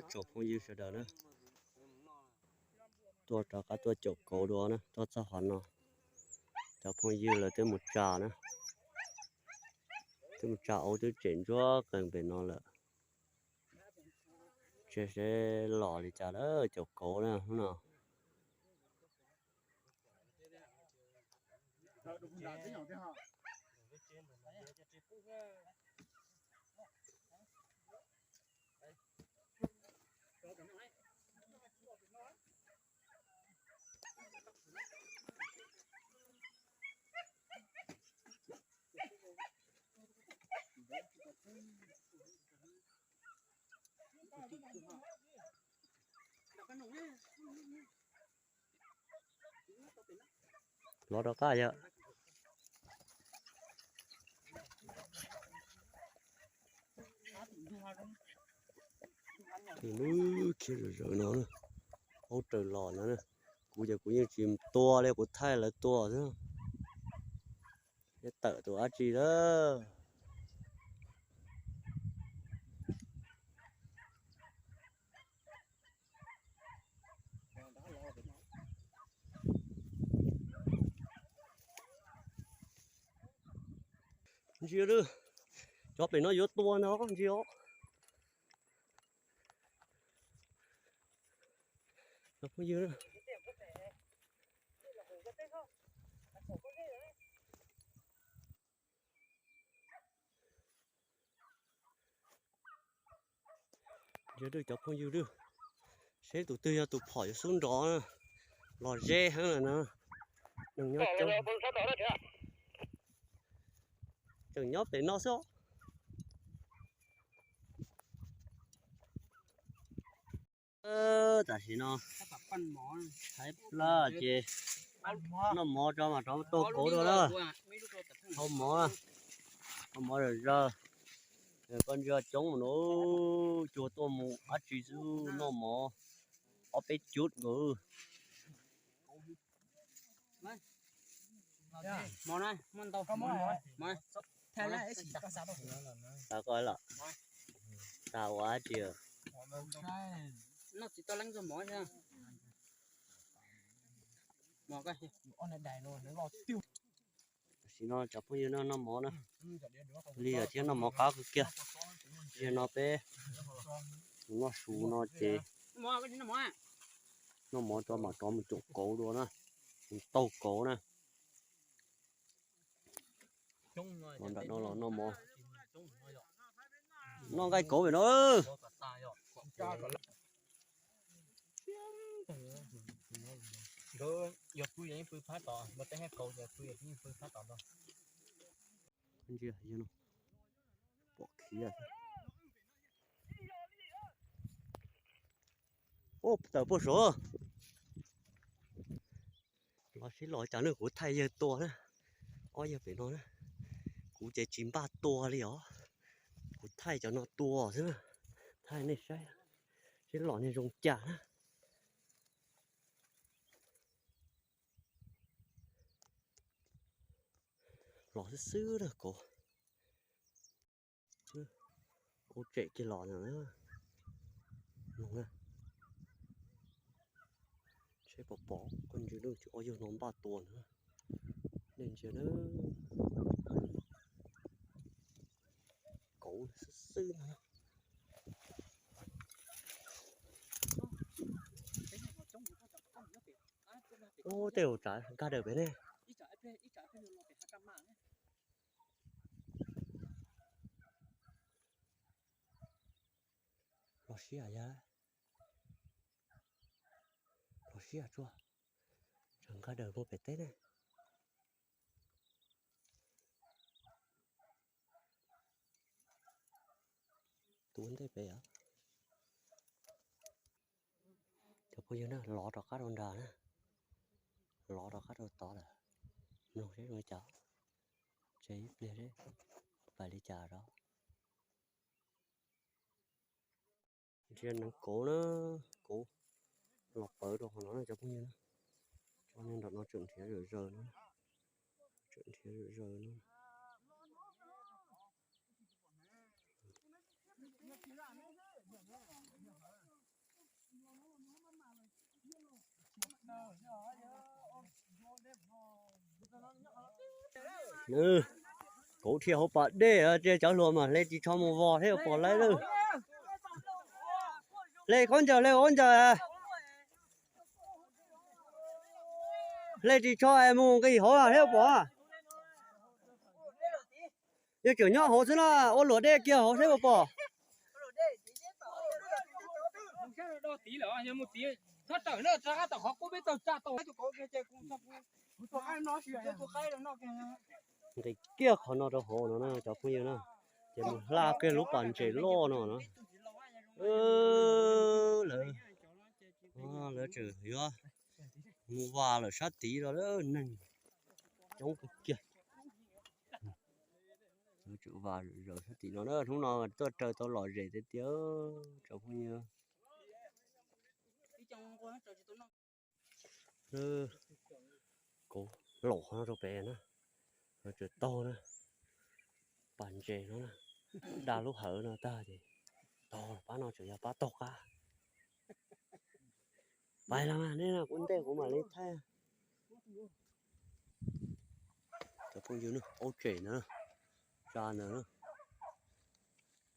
Tsoom phooj ywg sawv daws na, tuaj rov qab tuaj caum kauv dua na, tuaj txog qhov no, cov phooj ywg lawv twb mus tsa na, twb mus tsa aub twb tsem ntsuab qees pem no lawm. Tsis seb los li cas lawm, caum kauv na hnub no. Lov rov qab yom. Tus lub khiav zawm zawm no, aub raws los no. Kuv ces kuv yeej tsis tua li, kuv thaij lawv tua xwb. Tawm tus dab tsi lawm. Ntsia lawm, cov pem no yuav tua ntag, ntsia os. Cov phooj ywg, ntsia cov phooj ywg, seb tus twg yog tus phom yuav xub nrov, los ze heev lawm na. Tseem nyob pem no xwb. Tam sim no, hais plab ces noj mov tso mas rov tuaj kauv dua na. Hau mov, hau mov zom zaws. Koj ntsia coob no, cuag tuaj mus dab tsi xwb, noj mov ob peb cub nkaus. Mov na, muaj ntau. Xav koj los, xav ua dab tsi? Noj tsis tau leej twg mov thiab. Tam sim no cov phooj ywg noj mov na, lig thiab noj mov qab kawg kiag. Zaum no peb mus noj su no ces noj mov tso mam rov mus caum kauv dua na, mus taug kauv na. Los nram no los noj mov, noj nqaij kauv pem no. Ntsia, pom khiav. Ub, tawm puag saud. Los seb los cas na, kuv thaij yawg tua na. Ob yawg pem no na, kuv ces tsis npaj tua li os. Kuv thaij cov no tua xwb na. Thaij nej saib, seb los niag zoo cas na. Los xwb xwb na kauv. Ua tsem kiag los na. Seb pom pom, koj ntsia na, ob yawg no npaj tua na. Nej ntsia na. Kauv xwb xwb no. Ub, tej zaum tsam nkag daws pem ne. Los siab yog, los siab tsuag, tsam nkag daws mus pem teb ne. Tus ntej pem os. Cov phooj ywg na, lov rov qab rau nrad na, lov rov qab rau tod lawm. Mloog seb zoo li cas, tseg ib pliag seb pais li cas rau. Ntsia neev kauv na, kauv los pawv rau qhov no na cov phooj ywg na. Cov neeg nram no tseem nrhiav zom zaws no, tseem nrhiav zom zaws no. Nws, kauv dhia hauv pas dej, cov hluas mas hle ris tsho mus vos thiab pom lawv lawm. Hle khaub ncaws, hle khaub ncaws. Hle ris tsho es mus nqis hauv thiab pom. Yuav tsum nyob hauv xwb na, ua luam dej kiag hauv thiab pom. Nqis kiag qhov no rau hauv no na cov phooj ywg na, ces mus hla kiag lub pas ntses loj no na. Lawv, lawv tseem yuav mus vas lawm sab tid los neeg coob kawg kiag. Lawv tseem vas zaws sab tid no na, hnub no tuaj raws tau lom zem tiag tiag cov phooj ywg. Kauv laum no rau pem na, tseem taug na, pas ntses no na, da lub hawv no tag ces taug, pab no tseem yog pab taug qab. Pais los mas, nej no kuv ntej kuv mam li thaij. Cov phooj ywg, aub tsem ntawd, tsa ntawd,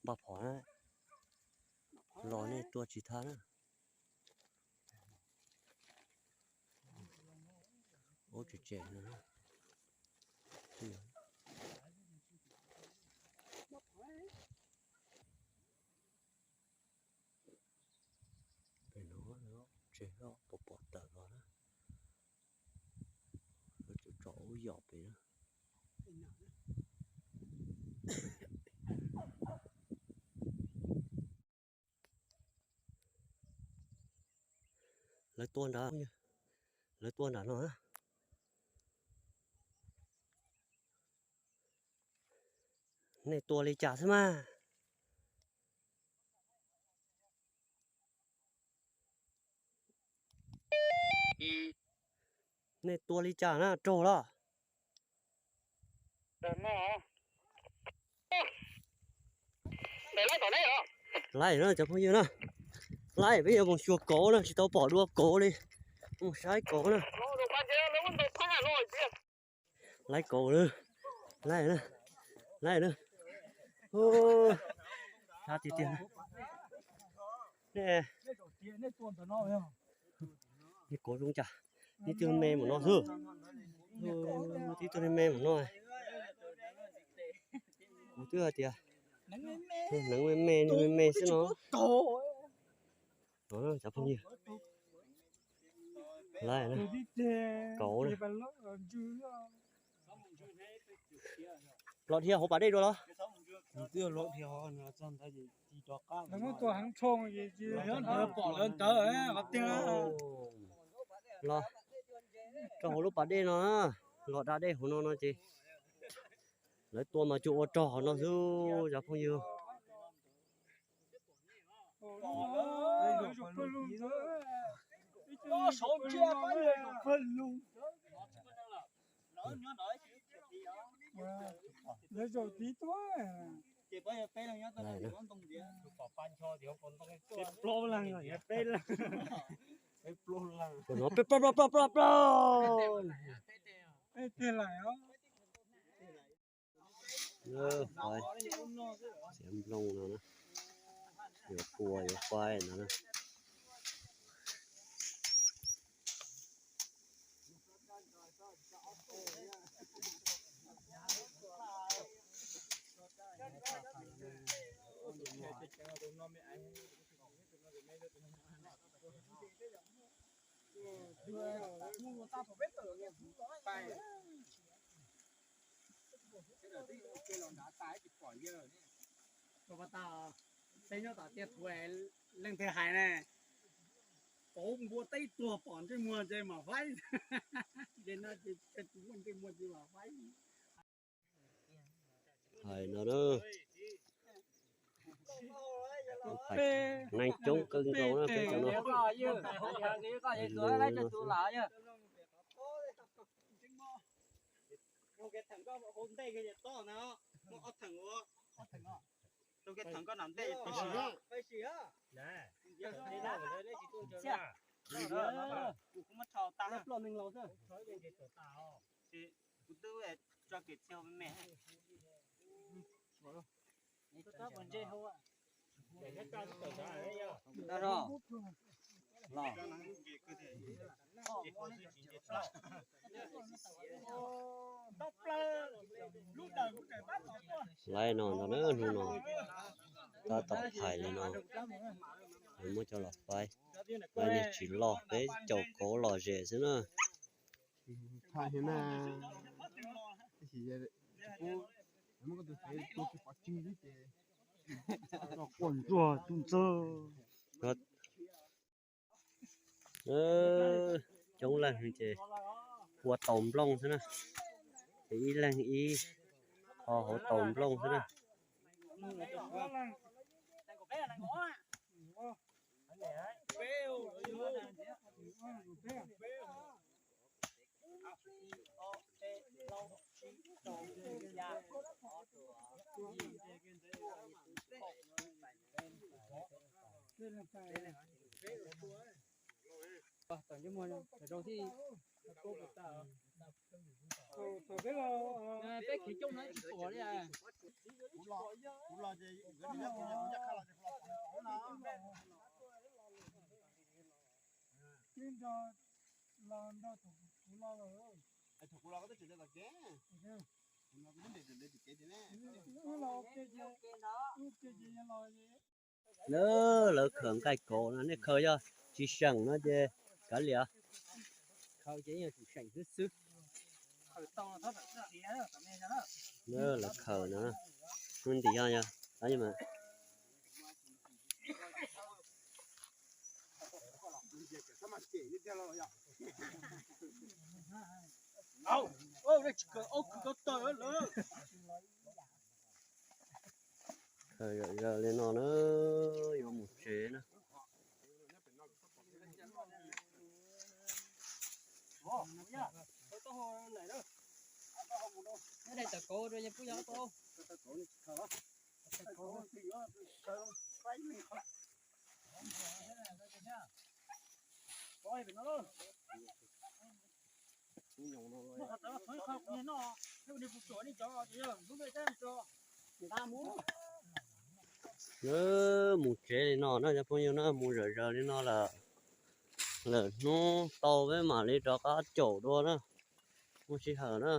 npaj phom na, los nej tua tsis tau na. Aub tsem tsem no. Pem no tseg pom pom tawm los na. Lawv tseem tso aub yos pem na. Lawv tua nrad, lawv tua nram no. Nej tua li cas xwb mas? Nej tua li cas na, raug los? Laij na cov phooj ywg na, laij peb yuav mus xyuas kauv na, tsis tau pom dua kauv li, mus saib kauv na. Laij kauv na, laij na, laij na. Sab tiag tiag. Nej kauv zoo cas, tib tug me mus no xwb, tib tug me mus no. Kuv twb hais tias hneev me me, me me xwb no. Cov phooj ywg, laij na, kauv na. Los dhia hauv pas dej dua los? Los rau hauv lub pas dej no, los da dej hauv no no ces lawv tua mas cuag ua rog hauv no xwb cov phooj ywg. Peb plaub leeg, peb leeg. Peb plaub plaub plaub plaub plaub. Txiav nplooj no na, yuav pua yuav faib no na. Ua tau, peb nyob tom tiaj thuv, leej twg hais ne, pauv npua teb tuag pom ntsej muag ces mam faib. Ces no ces tus muaj ntsej muag ces mam faib. Hais no na, neeg coob kawg nkaus na peb cov no. Kuv twb Laib no ntag na, hnub no tab tom thaiv li no, muab coj los faib. Laib niag tsis loj, peb caum kauv lom zem xwb na. Quaj ntsuag tus ntxawg. Coob leej ces ua tau nplooj xwb na, ces ib leeg ib qho hauv tau nplooj xwb na. Peb khiav coob no tsis pom li. Lawv, lawv khaws nqaij kauv no, nej khaws yog tsis seem no ces kav liam. Lawv khaws no, ntim yog yog, tab mas Khaws zom zaws li no na, yuav mus tsev na. Mus tsev li no na cov phooj ywg na, mus zom zaws li no lawm, lwm hnub tau peb mam li rov qab caum dua na, muaj sij hawm na.